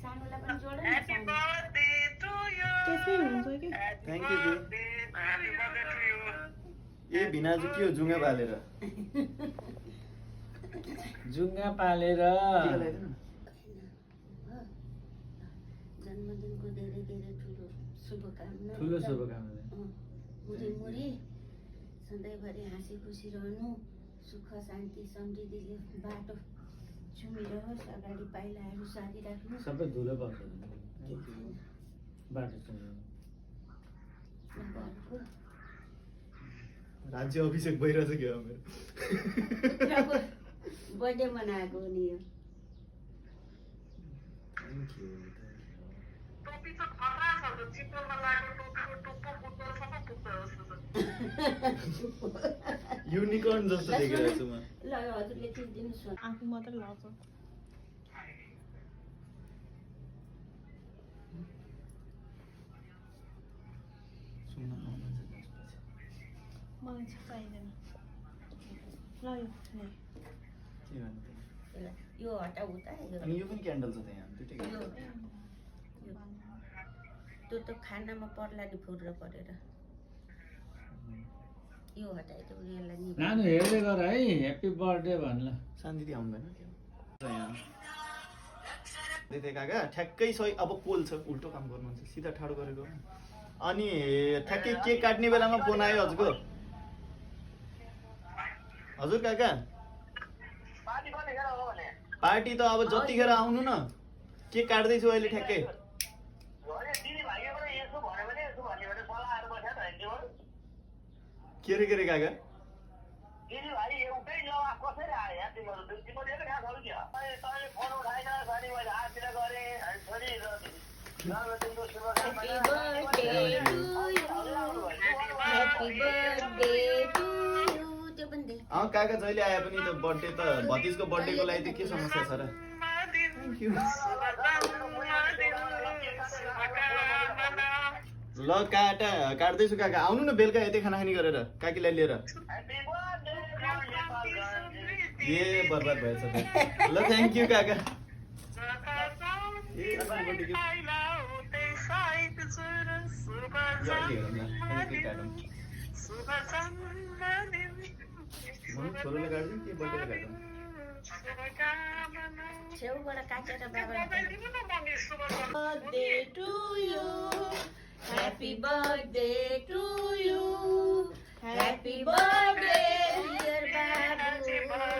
सानोलाई पनि जोड न सानो त्यसमै हुन्छ कि थ्याङ्क यू दी ए भिनाजु के हो जुङ्गा पालेर जुङ्गा पालेर टिका लगाइदिनु न। जन्मदिनको धेरै धेरै ठुलो शुभकामना ठुलो शुभकामना मुरी सधैँभरि हाँसी खुसी रहनु सुख शान्ति समृद्धिले बाटो छुमिरहोस् अगाडि पाइलाहरू सारिराख्नु सबै धुलो पाउँछ बाटो चाहिँ उहाँहरूको राज्य अभिषेक भइरहेछ क्या मेरो पुत्रको बर्थडे मनाएको हो नि यो थ्याङ्क यू युनिकर्न जस्तो देखिरहेको छु म ल हजुरले चिन्दिनुहोस् न आफू मात्रै लाउँछ सुन्न पाउनुहुन्छ त्यसपछि। मलाई चाहिँ चाहिँदैन ल यो ले। के भन्नु त? यसलाई यो हटाउ उता अनि यो पनि क्यान्डल छ त यहाँ दुइटै यो त्यो त खानामा पर्ला नि फुर्र परेर यो हटाइदेऊ यसलाई नि नानु हेर्दै गर है ह्याप्पी बर्थडे भन्ला शान्ति दी आउँदैन के हो? यहाँ काका ठ्याक्कै सही अब पोल छ उल्टो काम गर्नुहुन्छ सिधा ठाडो गरेको अनि ठ्याक्कै केक काट्ने बेलामा फोन आयो हजुरको हजुर काका पार्टी त अब जतिखेर आउनु न केक काट्दैछु अहिले ठ्याक्कै के रे काका काका जहिले आए पनि त बर्थडे त भतिजको बर्थडेको लागि त के समस्या छ र ल काट्दैछु काका आउनु न बेलुका यतै खाना खानी गरेर काकीलाई लिएर ए बर्बाद भएछ ल थ्याङ्क यू काका छोरोले काट्नु कि बर्थडेले काट्नु छेउबाट काटेर birthday to you Happy birthday to you. Happy birthday